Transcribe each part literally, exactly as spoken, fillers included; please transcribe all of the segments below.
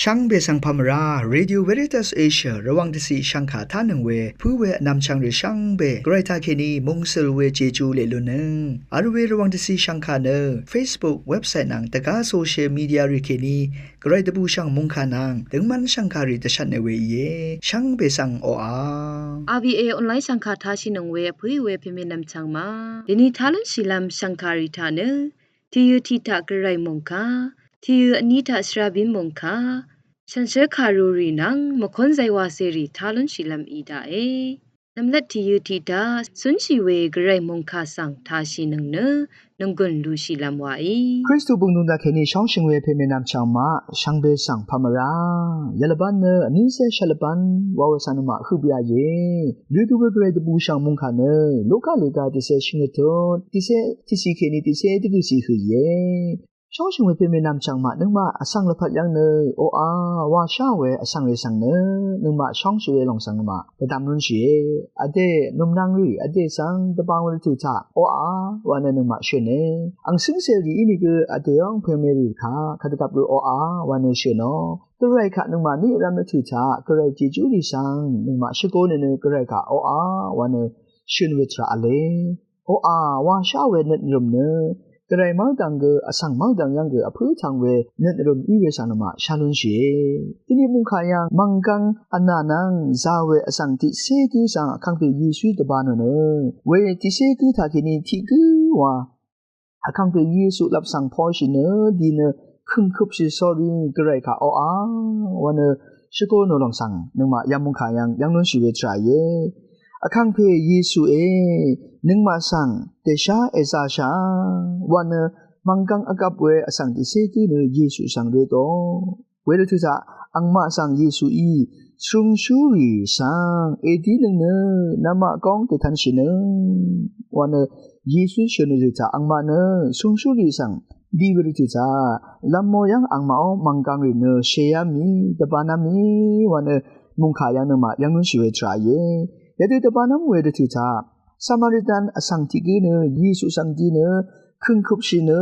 Shvngbe svng pamvra Radio Veritas Asia Rvwàng dvciq shvngkà tánøng we pǿ we vnvmchvng rì shvngbe gvray taqkèní mungsøl we jeju leq lunnøng vl we Rvwàng dvciq shvngkà nø Facebook, website nvng dvgá social media rì kèní gvray dvbùshv̀ng mòngkà nvng døngmv́n shv̀ngkàrì dvshvtne we íe. Shvngbe svng oqà RVA online shv̀ngkà tashìnøng we vpǿì we pèmènvm chvngmaq dèni tá lúnshìlv́m shv̀ngkàrì taq nø tìyø tiq taq gvray mòngkà, tìyø vní taq shvrabín mòngkà, shànshér kàrurì nvng mvkónzay wacèrì tá lúnshìlv́m í daqe. Nvmlat tìyø tiq taq cúnshì we gvray mòngkà svng tashìnøng nø nònggùn lushìlv́m waí. Kristu bø̀ng dùn daqkèní shóngshø̀ng we pèmènvm chvngmaq shvngbe svng pamvra yvlvbán nø vnícé shvlvbán wa we svng nøngmaq høq bø̀a íe. Rødø we gvray dvbùshv̀ng mòngkà nø Luka lèga tiqcé shvngøt tut tiqcé tiqciq kèní tiqcé dvgø̀ciq høq íe. Shóngshø̀ng we pèmènvm chvngmaq nøngmaq vsvng lvpat yv́ng nø oqà wa shá we vsvng rì svng nø nøngmaq shóngshì we lòng svng nøngmaq dvdvm lúnshìe. Vdè nùmnvng rì vdè svng dvbang we dvtø̀ taq oqà wa nø nøngmaq shø̀ne. Ang cǿngcè rì ínìgø vdè óng pèmè rì kaq kadvgvp gø oqà wa nø shø̀nò. Gvray kaq nøngmaq ní vrv́m dvtø̀ taq gvray jejúrì svng nøngmaq shvgō nø nø gvray kaq oqà wa nø shø̀n we tvrà v̄le. Oqà wa shá we nøt nvrø̀m nø gvray mv́rdvng gø vsvng mv́rdvng yv́ng gø vpǿ tvng we nøt nvrø̀m í we svng nøngmaq shá lúnshìe. Dini mòngkà yv́ng mv̀nggvng vnà nvng zā we vsvng tiqcé gǿ svng vkàngpè Yesuí dvbān nø nø we tiqcé gǿ taqkèní tiq gǿ wa vkàngpè Yesu lap svng poshì nø di nø kø̀ngkøpshì sórí gvray kaq oqà wa nø shvgō nò lòng svng nøngmaq yamungkà yv́ng yv́ng lúnshì we tvrà íe. Vkàngpè Yesuí nøngmaq svng dèshá èzāshà wa nø mv̀nggvng vgvp we vsvng tiqcé gǿ nø Yesu svng røtò. Wedø tø taq angmaq svng Yesuí shungshúrì svng èdínøng nø namaq góng dètvnshìnøng wa nø Yesu shø̀n nø tø taq angmaq nø shungshúrì svng di wedø tø taq lvmmo yv́ng angmaq ó mv̀nggvng rì nø shèá mì dvbāná mì wa nø mùngkà yv́ng nøngmaq yv́ng lúnshì we tvrà íe. Yadø dvbānv́m wedø tø taq Samaritan vsvng tiq gǿ nø Yesu svng di nø kø̀ngkøpshì nø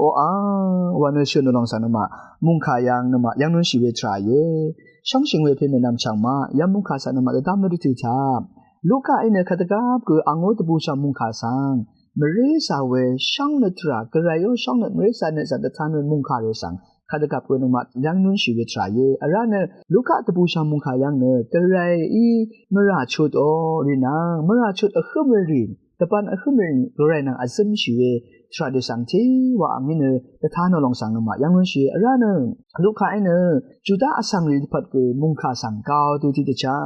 oqà wa nø shø̀n nø lòng svng nøngmaq mùngkà yv́ng nøngmaq yv́ng lúnshì we tvrà íe. Shóngshø̀ng we pèmènvm chvngmaq yamungkà svng nøngmaq dvdvm nø dvtø̀ taq Lukaí nø kadvgvp gø angó dvbùshv̀ng mùngkà svng mvré zà we shóngnøt tvrà gvray ó shóngnøt mvré zà nøt svng dvtan we mùngkà rì svng kadvgvp gø nøngmaq yv́ng lúnshì we tvrà íe. Vrá nø Luka dvbùshv̀ng mùngkà yv́ng nø gvrayí mvrà chutò rì nvng mvrà chut vhǿm we rì dvbān vhǿm we rì gvray nvng vzǿmshì we tvrà dø svng té wa angí nø dvtan nø lòng svng nøngmaq yv́ng lúnshìe. Vrá nø Lukaí nø Juda vsvng rì dvpvt gø mùngkà svng gao dø tiqdvchá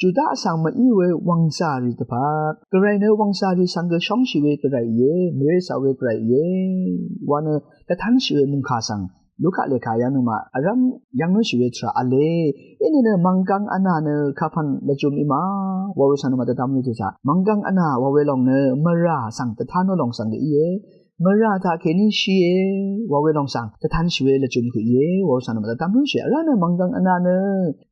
Juda vsvng mv-í we wv̀ngzà rì dvpvt gvray nø wv̀ngzà rì svng gø shóngshì we gvray íe, mvré zà we gvray íe wa nø dvtanshì we mùngkà svng Luka lèkà yv́ng nøngmaq vrv́m yv́ng lúnshì we tvrà v̄le. Inìnø mv̀nggvng vnà nø kapv̀n lvjøm í ma wa we svng nøngmaq dvdvm nø tø taq mv̀nggvng vnà wa we lòng nø mvrà svng dvtan nø lòng svng gø íe. Mvrà taqkèní shìe wa we lòng svng dvtanshì we lvjøm høq íe wa we svng nøngmaq dvdvm lúnshìe. Vrá nø mv̀nggvng vnà nø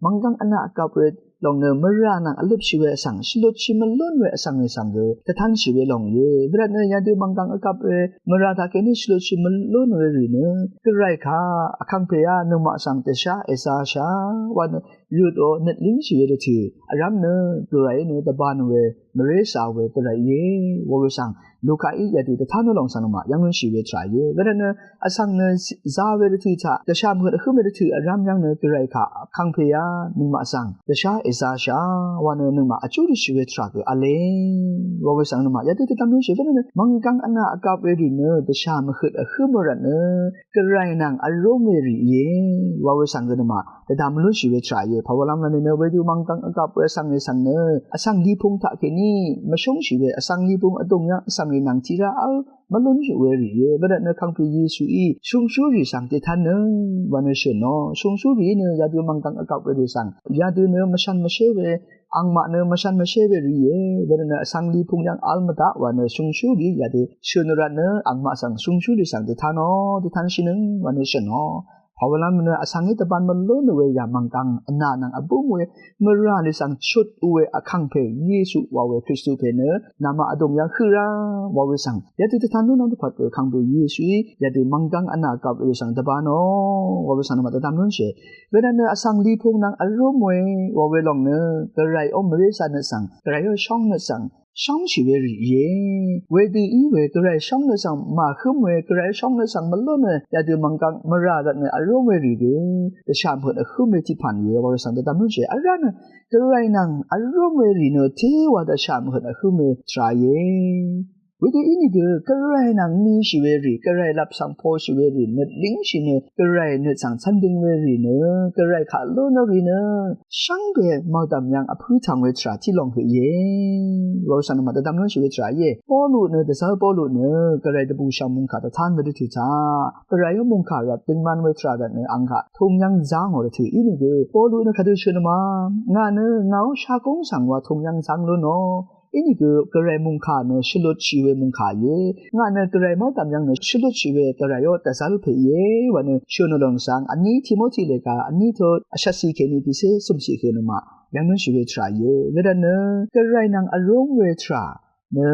mv̀nggvng vnà vgvp we lòng nø mvrà nvng vløpshì we vsvng shvlutshì mvlún we vsvng we svng gø dvtanshì we lòng íe. Vrvt nø yadø mv̀nggvng vgvp we mvrà taqkèní shvlutshì mvlún we rì nø gvray kaq vkàngpèá nøngmaq svng dvshá èzāshà wa nø røtò nøt língshì we dvtø̀ vrv́m nø gvrayí nø dvbān we mvré zà we gvray íe wa we svng Lukaí yadø dvtan nø lòng svng nøngmaq yv́ng lúnshì we tvrà íe. Vrvt nø vsvng nø zā we dvtø̀ taq dvshà mvhøt vhǿm we dvtø̀ vrv́m yv́ng nø gvray kaq vkàngpèá nøngmaq svng dvshá èzāshà wa nø nøngmaq vjú dvshì we tvrà gø v̄le wa we svng nøngmaq yadø dvdvm lúnshì. Vrvt nø mv̀nggvng vnà vgvp we rì nø dvshà mvhøt vhǿm we rvt nø gvray nvng vrúm we rì íe wa we svng gø nøngmaq dvdvm lúnshì we tvrà íe. Pàwalv́m v̄l nìnø wedø mv̀nggvng vgvp we vsvng we svng nø vsvng lipung taqkèní mvshúngshì we vsvng lipung vdùng yv́ng vsvng rì nvng tiqrá v́l mvlúnshì we rì íe. Vrvt nø vkàngpè Yesuí shungshúrì svng dètvnnøng wa nø shø̀nò. Shungshúrìí nø yadø mv̀nggvng vgvp we rì svng yadø nø mvshvn mvshé we angmaq nø mvshvn mvshé we rì íe. Vrvt nø vsvng lipung yv́ng v́l mvdaq wa nø shungshúrìí yadø shø̀n rvt nø angmaq svng shungshúrì svng dètvnnò dètvnshìnøng wa nø shø̀nò. Pàwalv́m nø vsvng í dvbán mvlú nø we yà mv̀nggvng vnà nvng vbúng we mvrà lì svng chut we vkàngpè Yesu wa we Kristu pè nø namaq vdùng yv́ng høq rá wa we svng yadø dvtan lúnlv́m dvpvt we vkàngpè Yesuí yadø mv̀nggvng vnà gvp we svng dvbán ò wa we svng namaq dvdvm lúnshì. Wedvt nø vsvng lipung nvng vrúm we wa we lòng nø Gvray ó mvré cà nø svng Gvray ó shóng nø svng shóngshì we rì íe. Wedø í we Gvray shóng nø svng màhǿm we Gvray shóng nø svng mvlú nø yadø mv̀nggvng mvrà rvt nø vrúm we rì gø dvshà mvhøt vhǿm we tiqpv̀n íe wa we svng dvdvm lúnshì. Vrá nø Gvray nvng vrúm we rì nø téwa dvshà mvhøt vhǿm we tvrà íe. Wedø ínìgø Gvray nvng nishì we rì, Gvray lap svng poshì we rì nø língshì nø Gvray nø svng cv́ndøng we rì nø Gvray kaq lú nø rì nø shvngbe mvdv̀m yv́ng vpǿ tv̀ng we tvrà tiq lòng høq íe. Wa we svng nø màdvdvm lúnshì we tvrà íe. Polu nø dvzv́r Polu nø Gvray dvbùshv̀ng mòngkà dvtán we dvtø̀ taq Gvray ó mòngkà rvt døngman we tvrà rvt nø ang kaq tùng yv́ng zá ngò dvtø̀ ínìgø Polu nø kadø shø̀n nø ma ngà nø ngàó shagúng svng wa tùng yv́ng záng lú nò. Ínìgø Gvray mòngkà nø shvlutshì we mòngkà íe. Ngà nø Gvray mvdv̀m yv́ng nø shvlutshì we Gvray ó dvzv́r pè íe wa nø shø̀n nø lòng svng vní Timoti lèga vní tut vshvtcì kèní tiqcé cø̀mcì høq nø maq yv́ng lúnshì we tvrà íe. Wedvt nø Gvray nvng vrúm we tvrà nø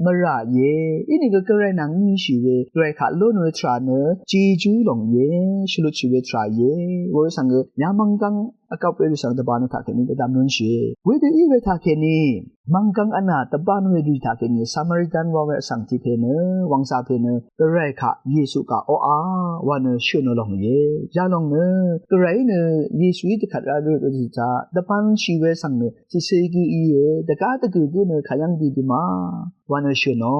mvrà íe. Ínìgø Gvray nvng nishì we Gvray kaq lú nø we tvrà nø jejú lòng íe. Shvlutshì we tvrà íe. Wa we svng gø yà mv̀nggvng vgvp we rì svng dvbán we taqkèní dvdvm lúnshì. Wedø í we taqkèní mv̀nggvng vnà dvbán we rì taqkèní Samaritan wa we vsvng tiq pè nø wv̀ngzà pè nø Gvray kaq Yesu kaq oqà wa nø shø̀n nø lòng íe. Yalòng nø Gvrayí nø Yesuí dvkvt rá rø dvtø̀ taq dvbánshì we svng nø tiqcé gǿ íe. Dvgá dvgø̀ gǿ nø kayv́ng dì dì ma wa nø shø̀n nò.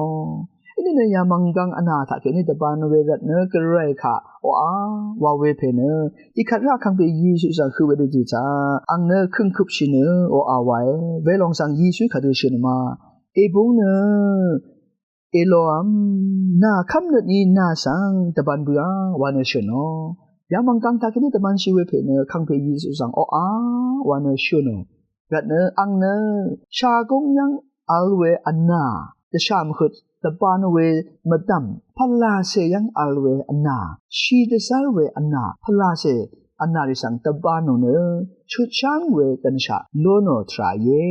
Ínìnø yà mv̀nggvng vnà taqkèní dvbán we rvt nø Gvray kaq oqà wa we pè nø dìkvt rá vkàngpè Yesu svng høq we dvtø̀ taq ang nø kø̀ngkøpshì nø oqà wae. Welòng svng Yesuí kadø shø̀n nø ma Èbúng nø Eloam nà kv́mnøt í nà svng dvbán bøà wa nø shø̀n nò. Yà mv̀nggvng taqkèní dvbánshì we pè nø vkàngpè Yesu svng oqà wa nø shø̀n nò. Rvt nø ang nø shagúng yv́ng vl we vnà dvshà mvhøt dvbán we mvdv̀m pvlàcè yv́ng vl we vnà shì dvzv́r we vnà pvlàcè vnà rì svng dvbán nò nø chutsháng we gvnshaq lú nò tvrà íe.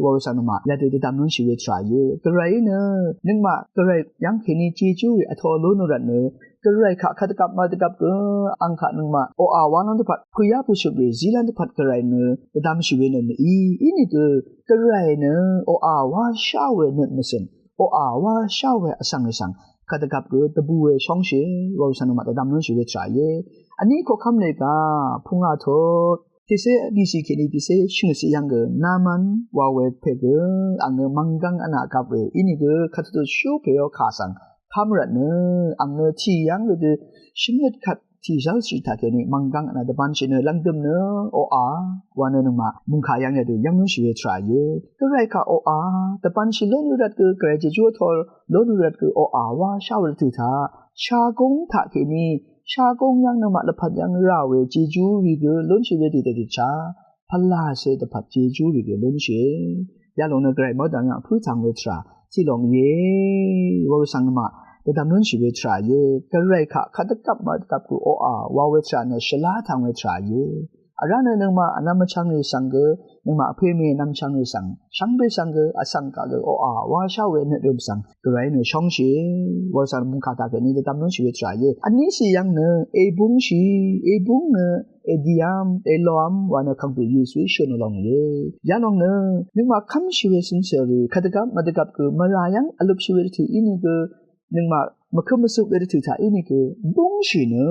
Wa we svng nøngmaq yadø dvdvm lúnshì we tvrà íe. Gvrayí nø nøngmaq Gvray yv́ng kèní jejú rì vtō lú nò rvt nø Gvray kaq kvdvgvp mvdvgvp gø ang kaq nøngmaq oqà wálv́m dvpvt pø̀yá pø̀shøp rì zílv́m dvpvt Gvray nø dvdvmshì we nø mø̀í. Ínìgø Gvray nø oqà wáshá we nøt mvcø̀n oqà wáshá we vsvng rì svng kvdvgvp gø dvbù we shóngshì wa we svng nøngmaq dvdvm lúnshì we tvrà íe. Vní koqkv́m lèga pungà tut tiqcé bìcì kèní tiqcé shvngøtcì yv́ng gø Naman wa we pè gø ang nø mv̀nggvng vnà gvp we ínìgø kvtutut shú pè ó kà svng kv́m rvt nø ang nø tì yv́ng gø dø shvngøt kvt tì zv́lshì taqkèní mv̀nggvng vnà dvbánshì nø lv̀ngdø̀m nø oqà wa nø nøngmaq mòngkà yv́ng yadø yv́ng lúnshì we tvrà íe. Gvray kaq oqà dvbánshì lú nò rvt gø Gvray jejú vtō lú nò rvt gø oqà wáshá we dvtø̀ taq shagúng taqkèní shagúng yv́ng nøngmaq lvpat yv́ng rà we jejú rì gø lúnshì we dìdvdì taq pvlàcè dvpvt jejú rì gø lúnshì. Yalòng nø Gvray mvdv̀m yv́ng vpǿ tv̀ng we tvrà tiq lòng íe. Wa we svng nøngmaq dvdvm lúnshì we tvrà íe. Gvray kaq kvdvgvp mvdvgvp gø oqà wa we tvrà nø shvlá tv̀ng we tvrà íe. Vrá nø nøngmaq vnvm vchvng rì svng gø nøngmaq vpè mè vnvm vchvng rì svng shvngbe svng gø vsvng kaq gø oqà wáshá we nøt rø̀m svng Gvray nø shóngshì wa we svng mòngkà taqkèní dvdvm lúnshì we tvrà íe. Vní cì yv́ng nø Èbúngshì Èbúng nø Èdiam Eloam wa nø vkàngpè Yesuí shø̀n nò lòng íe. Yalòng nø nøngmaq kv́mshì we cø̀n cèrì kvdvgvp mvdvgvp gø mvrà yv́ng vløpshì we dvtø̀ ínìgø nøngmaq mvkøp mvsøp we dvtø̀ taq ínìgø búngshì nø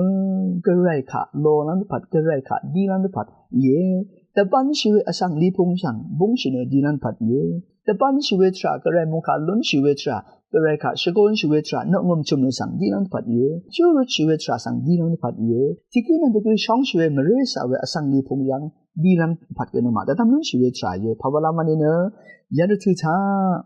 Gvray kaq lolv́m dvpvt Gvray kaq dílv́m dvpvt íe. Dvbánshì we vsvng lipung svng búngshì nø dílv́m dvpvt íe. Dvbánshì we tvrà Gvray mòngkà lúnshì we tvrà Gvray kaq shvgónshì we tvrà nø ngø̀m chø̀m we svng dílv́m dvpvt íe. Júrutshì we tvrà svng dílv́m dvpvt íe. Tiqgǿ nvng tiqgǿ shóngshì we mvré cà we vsvng lipung yv́ng dílv́m dvpvt gø nøngmaq dvdvm lúnshì we tvrà íe. Pàwalv́m vní nø yadø dvtø̀ taq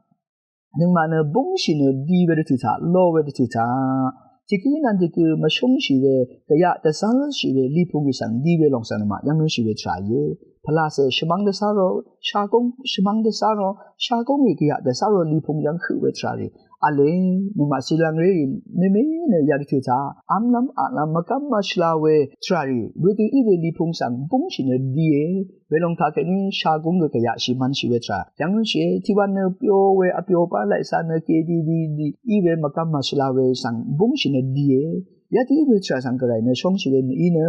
nøngmaq nø búngshì nø di we dvtø̀ taq lo we dvtø̀ taq tiqgǿ nvng tiqgǿ mvshúngshì we gvyaq dvzv́lshì we lipung rì svng di we lòng svng nøngmaq yv́ng lúnshì we tvrà íe. Pvlàcè shvmv́ng dvzv́r rò shagúng shvmv́ng dvzv́r rò shagúng rì gvyaq dvzv́r rò lipung yv́ng høq we tvrà rì v̄le, nøngmaq silvng rérì mèmé nø yadø tø̀ taq, anglv́m aqlv́m mvgv́m mvshvla we tvrà rì, wedø í we lipung svng búngshì nø die, welòng taqkèní shagúng gø gvyaqshì mv̄nshì we tvrà yv̀nglúnshìe, tiqwan nø pyo we vpyo bá laqì sa nø kèdi di di í we mvgv́m mvshvla we svng búngshì nø die, yadø í we tvrà svng Gvray nø shóngshì we mv-í nø,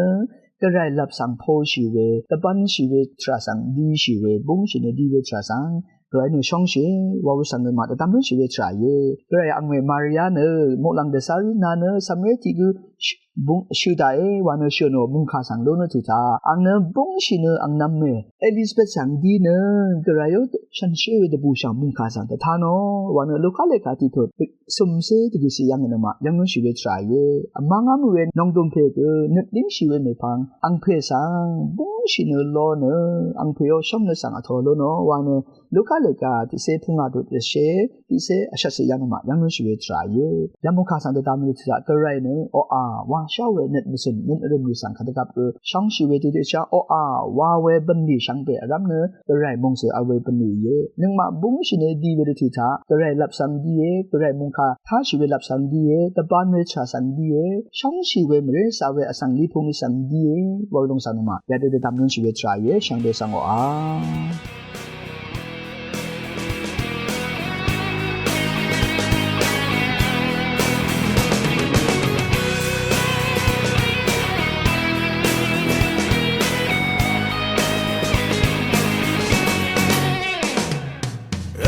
Gvray lvp svng poshì we, dvbvnshì we tvrà svng dishì we, búngshì nø di we tvrà svng Gvray nø shóngshì, wa we svng nø maq dvdvm lúnshì we tvrà íe. Gvray ang we Maria nø, muqlàng dvcá rí na nø, cv̀mré tiq gø shø-, bung, shø daqe, wa nø shø̀ nò mungkà svng lú nø tø̀ taq, ang nø búngshì nø ang nv̄me, Elizabeth svng di nø, Gvray ó shànshér we dvbùshà mungkà svng dvtá nò, wa nø Luka lèkà tiq tut, cø̀mcé dvgø̀cì yv́ng nø maq yv́ng lúnshì we tvrà íe. Vmv́ngv́m we nòngdùnpè gø nøt língshì we mèpvng angpè svng búngshì nø ló nø angpè ó shóng nø svng vtō ló nò wa nø Luka lèga tiqcé pungà dut dvshé tiqcé vshvtcì yv́ng nø maq yv́ng lúnshì we tvrà íe. Yamukà svng dvdvm we tvrà Gvray nø oqà wa shá we nøt mvcø̀n nøt rø̀m rì svng kadvgvp gø shóngshì we tiqdø shá oqà wa we bv̀nlì shvngbe vrv́m nø Gvray mòngzø̀ vl we bv̀nlì íe. Nøngmaq búngshì nø di we dvtø̀ taq, Gvray lvp svng die, Gvray mungkà táshì we lvp svng die, dvbán we tvrà svng die, shóngshì we mvré sa we vsvng lipung svng die, wa we lòng svng nøngmaq yadø dvdvm lúnshì we tvrà íe, shvngbe svng oqà.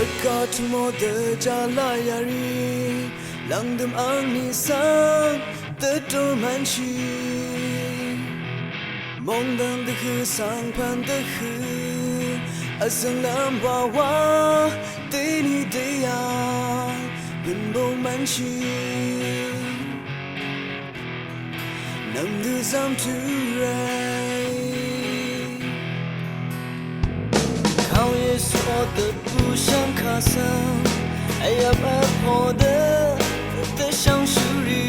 Rvgaq tø̀mò dvjá lá yarì, lv̀ngdø̀m angní svng dvdúr mvnshì. Mòngdv̀ng dvhø̀ svng pv̀n dvhø̀, vzø̀nglv́m wawa dèní dèyà bø̀n bóng mvnshì. Nv̀mdø zv́m tø̄ ràí. Kàó Yesuò dvbù shvngkà svng vyvp vpo dø dvshvngshúrì.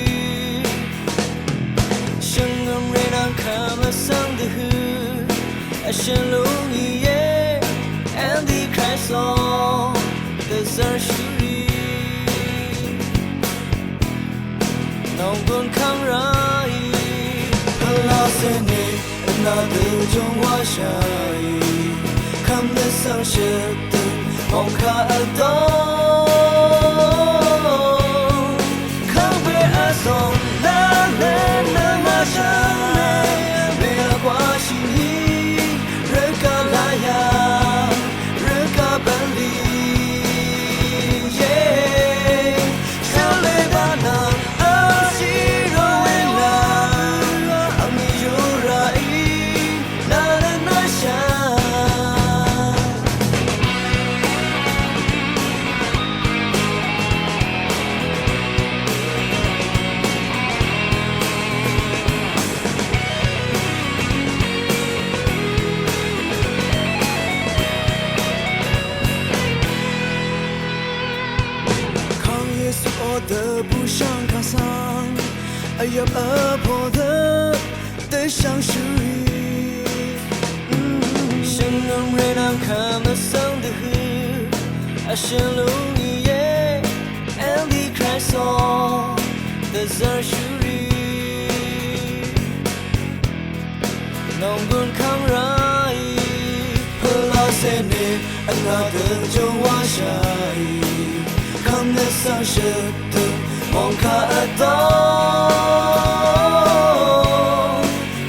Shvngø̀mré nvng kvm vsvng dvhø̀ vshø̀n lúngìe. Antikristò dvzv́rshúrì. Nònggùn kv́m ráì pvlacèní vnvdø jùngwáshàì kv́m dvsvng shøtdø mòngkà vdó. Kv́m pè vzòng lv́m lv́m nvmashv̀ng mèlvgwáshìní rvgaq laya rvgaq bv̀nlì ye. Shvlé dvnvng vshì ròe lv́m vmì yùràí nvlv́m nvshà. Kàng Yesuò dvbù shvngkà svng vyvp vpo dø dvshvngshúrì. Shvngø̀mré nvng kvm vsvng dvhø̀ vshø̀n lúngìe. Antikristò dvzv́rshúrì. Nònggùn kv́m ráì pvlacèní vnvdø jùngwáshàì kv́m dvsvng shøtdø mòngkà vdó.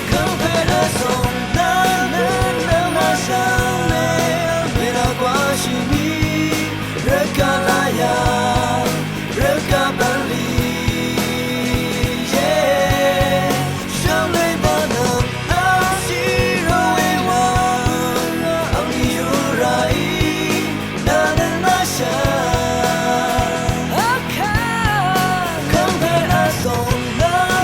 Kv́m pè vzòng lv́m lv́m nvmashv̀ng mèlvgwáshìní rvgaq laya rvgaq bv̀nlì ye. Shvlé dvnvng vshì ròe lv́m vmì yùràí nvlv́m nvshà. Kv́m pè vzòng lv́m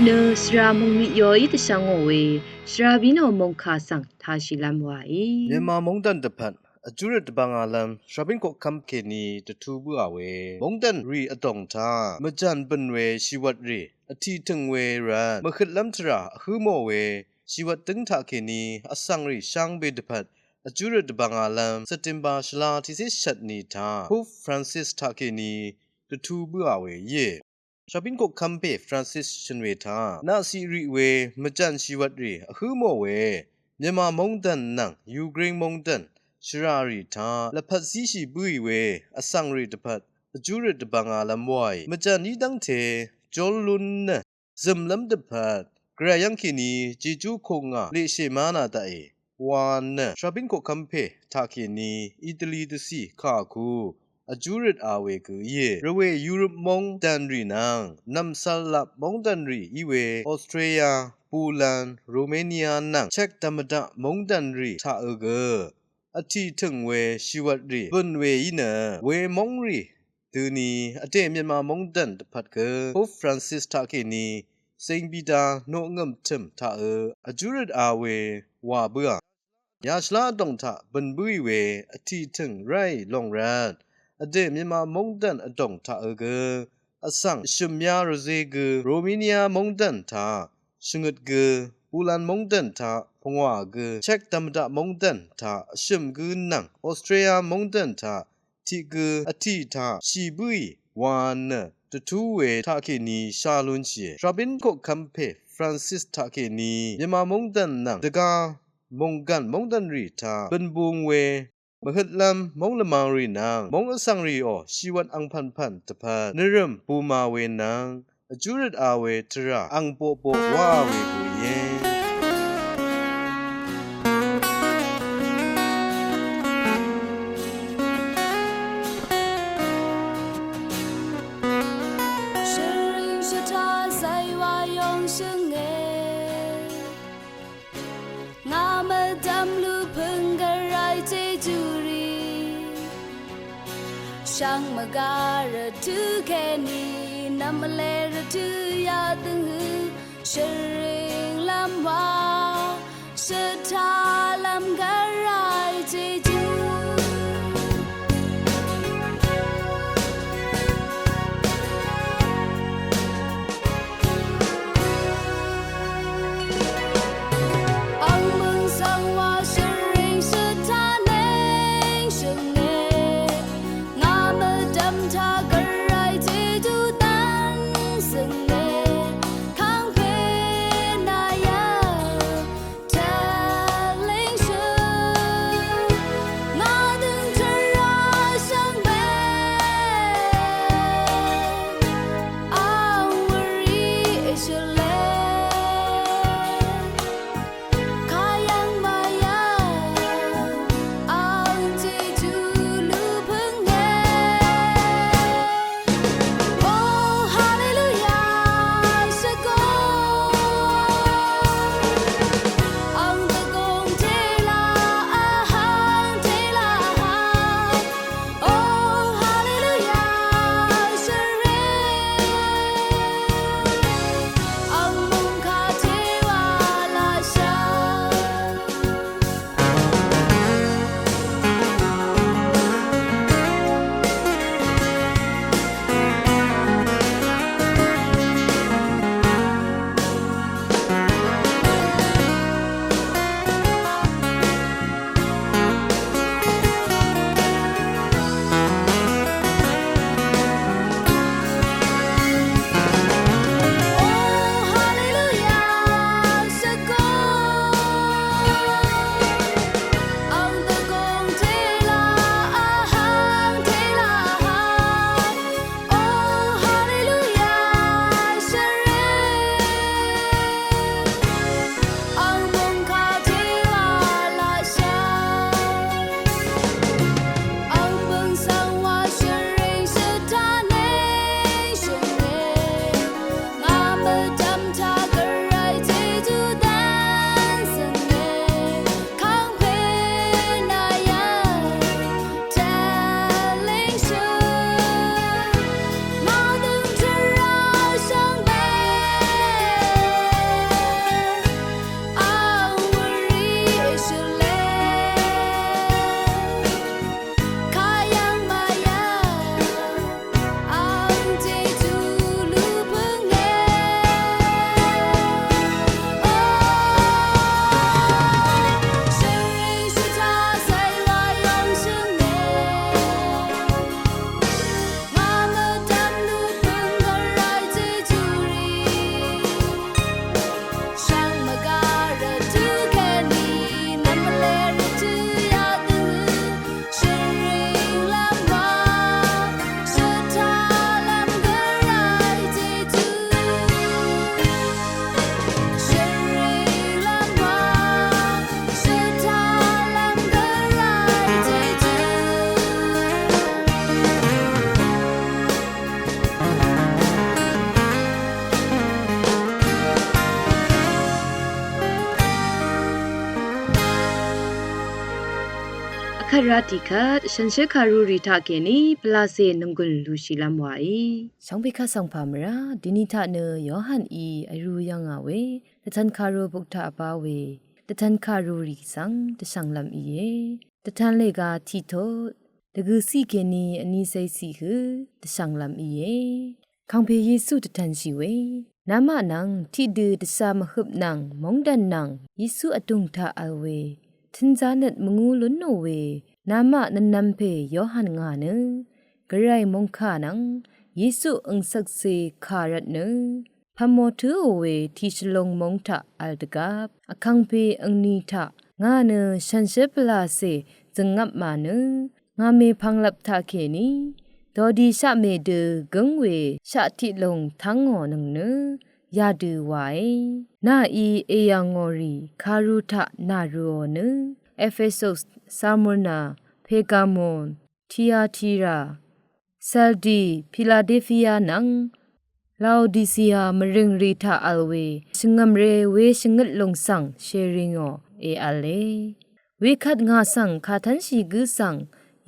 Nø shvra mungmit yoí dvshvngò we shvra bínò mungkà svng tāshìlv́m wàí. Myanmar móngdàn dvpvt vjúrøt dvbvngālv́m shvrabín koqkv́m kèní dvtú bǿà we móngdàn rì vdòng taq mvjàn bø̀n we shìwvtrì vtìtø̀ng we rvt mvhøtlv́m tvrà vhǿ mò we shìwvt dǿng taqkèní vsvng rì shvngbe dvpvt vjúrøt dvbvngālv́m September shvla tiqcé shvtni taq Pope Francis taqkèní dvtú bǿà we íe. Shvrabín koqkv́m pè Francis shø̀n we taq naqsiq rì we mvjàn shìwvtrì vhǿ mò we Myanmar móngdàn nvng Ukraine móngdàn shvrà rì taq lvpat zíshì bǿì we vsvng rì dvpvt vjúrøt dvbvngālv́m wàì mvjàn í dv́ngte jól lún nø zø̀mlv́m dvpvt gvray yv́ng kèní jejú kòngà leqshè má nà daqì wa nø shvrabín koqkv́m pè taqkèní Italy dvcì kàkú vjúrøt a we gø íe. Rvwè Europe móngdàn rì nvng nv̀msvl lap móngdàn rì í we Austria, Poland, Romania nvng Czech dv̀mvdaq móngdàn rì taqø gø vtìtø̀ng we shìwvtrì bø̀n we í nø we móngrì døni vdè Myanmar móngdàn dvpvt gø Pope Francis taqkèní Saint Peter noqngø̀m tø̀m taqø vjúrøt a we wà bǿà. Yashvlá vdòng taq bø̀n bǿì we vtìtø̀ng ráì lòng rvt vdè Myanmar móngdàn vdòng taqø gø vsvng shø̀m yá rvzé gø Romania móngdàn taq shvngøt gø Poland móngdàn taq pvngwà gø Czech dv̀mvdaq móngdàn taq shø̀m gǿ nvng Austria móngdàn taq tiq gø vtì taq shì bǿì wa nø dvtú we taqkèní shá lúnshìe. Shvrabín koqkv́m pè Francis taqkèní Myanmar móngdàn nvng dvgá mònggàn móngdàn rì taq bø̀n bung we mvhøtlv́m móng lvmang rì nvng móng vsvng rìò shìwvt angpv̀npv̀n dvpvt nvrø̀m buma we nvng vjúrøt a we tvrà ang boqboq wá we gø íe. Shvring shvtá zaywa yong shvnge. Ngà mvdv̀m lupø̀ng gvray jejú rì. Shvngmvga rvtø̀ kèní nv̀mvle rvtø̀ yadøng hø shvring lv́m wa shvtá lv́m gvray jejú. Ang møng svng wa shvring shvtá neng shvnge. Ngà mvdv̀m taq gvray jejú dv́n svnge. Kangpe nà yv́ng taq leng shø. Kàrá tiqkvt shànshér kàrú rì taqkèní pvlacè nònggùn lúshìlv́m wàí. Shvngbe kaq svng pà mvrá dìní taq nø Yohaní vrū yv̀ngà we dvtvn kàrú buk taq vbá we dvtvn kàrú rì svng dvshv̀nglv́m íe. Dvtvn lèga tiqtut dvgø̀ ciq kèní vní cé ciq hø dvshv̀nglv́m íe. Kàngpè Yesu dvtvnshì we, namaq nvng tiqdø dvshà mvhøp nvng móngdàn nvng Yesu vdùng taq vl we tø̄nzá nøt mvngú lúnò we namaq nvnvm pè Yohan ngà nø gvray mòngkà nvng Yesu angcvkcè kà rvtnø pvmò tǿò we tiqshvlung móng taq vl dvgvp vkàngpè angni taq ngà nø shànshér pvlacè zø̀ngvpmà nø ngà mèpvnglvp taqkèní dòdi shaqmè dø gǿng we shaq tiqlung tv́ngò nøng nø yadø wàe. Nàí èyv̀ngò rì kàrú taq nàrø̄ò nø Epesus, Sarmona, Pergamon, Tiatira, Sardi, Piladelfia nvng Laodicea mvrìng rì taq vl we shvngø̀mré we shvngøt lùng svng shèrìngò èv̄le. Wekvt ngà svng kàtv́nshì gǿ svng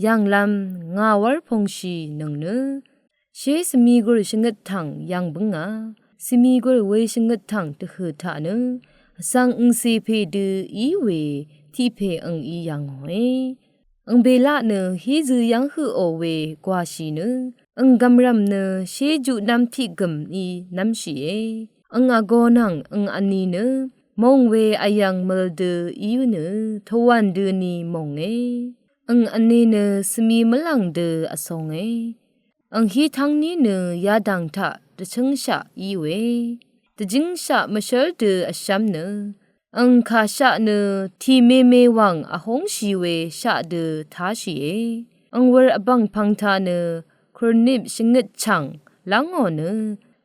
yv̀nglv́m ngà wv́r pungshì nøng nø shé svmigùr shvngøt tv̀ng yv̀ng bǿngà. Svmigùr we shvngøt tv̀ng dvhø̀ taq nø vsvng angcè pè dø í we tiq pè angí yà ngòe. Ang belaq nø hí zø yv́ng høqò we gwàshì nø ang gv̀mrv̀m nø shé juqnv́m tiq gø̀mí nv́mshìe. Ang vgō nvng ang vní nø mòng we vyv̀ng møl dø í nø towàn døni mònge. Ang vní nø svmi mvlv̀ng dø vsonge. Ang hí tv́ngní nø yadàng taq dvchǿngshaq í we dvjǿngshaq mvshǿl dø vshv́m nø ang kàshaq nø tìmeme wàng vhóngshì we shaq dø táshìe. Ang wūr vbv̀ngpv̄ng taq nø kurnip shvngøt chv̀ng lv́ngò nø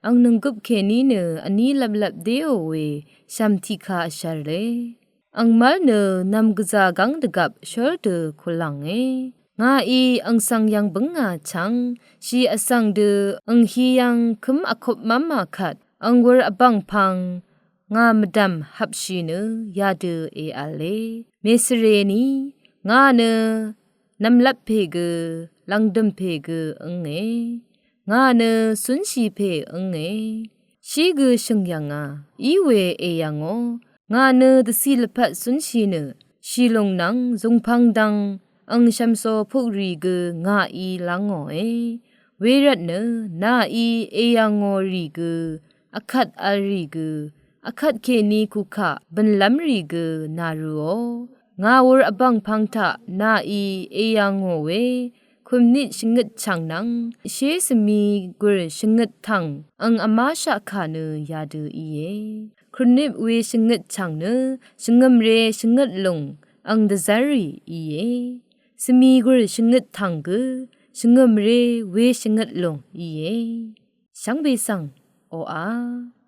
ang nònggøp kèní nø vní lvplvp déò we shv̀m tiqka vshv̄le. Ang mv́l nø nv̀m gvzà gv́ng dvgvp shór dø kulv̀nge. Ngàí ang svng yv̀ng bǿngà chv́ng shì vsvng dø ang hí yv́ng kǿm vkupmv́mà kvt ang wūr vbv̀ngpv̄ng ngà mvdv̀m hvpshì nø yadø èv̄le. Mèsvreni ngà nø nv̀mlvp pè gø lv̀ngdø̀m pè gø ǿnge. Ngà nø cúnshì pè ǿnge. Shí gø shø̀ng yv̀ngà í we èyv̀ngò. Ngà nø dvcì lvpat cúnshì nø shìlùng nvng zùngpv̄ng dv̄ng ang shv̀msò pukrì gø ngàí lv́ngòe. Wervtnø nàí èyv̀ngò rì gø vkvt v̄l rì gø vkvt kèní kukaq bø̀nlv́m rì gø nàrø̄ò. Ngà wūr vbv̀ngpv̄ng taq nàí èyv̀ngò we kurnip shvngøt chv̀ng nvng shé svmigùr shvngøt tv̀ng ang vmáshaq kà nø yadø íe. Kurnip we shvngøt chv̀ng nø shvngø̀mré shvngøt lùng ang dvzv́rrì íe. Svmigùr shvngøt tv̀ng gø shvngø̀mré we shvngøt lùng íe. Shvngbe svng oqà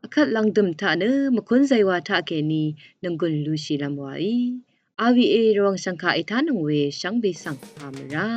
vkvt lv̀ngdø̀m taq nø mvkún zaywā taqkèní nònggùn lúshìlv́m wàí. R V A Rvwàng shv̀ngkà ètánøng we shvngbe svng pà mvrá.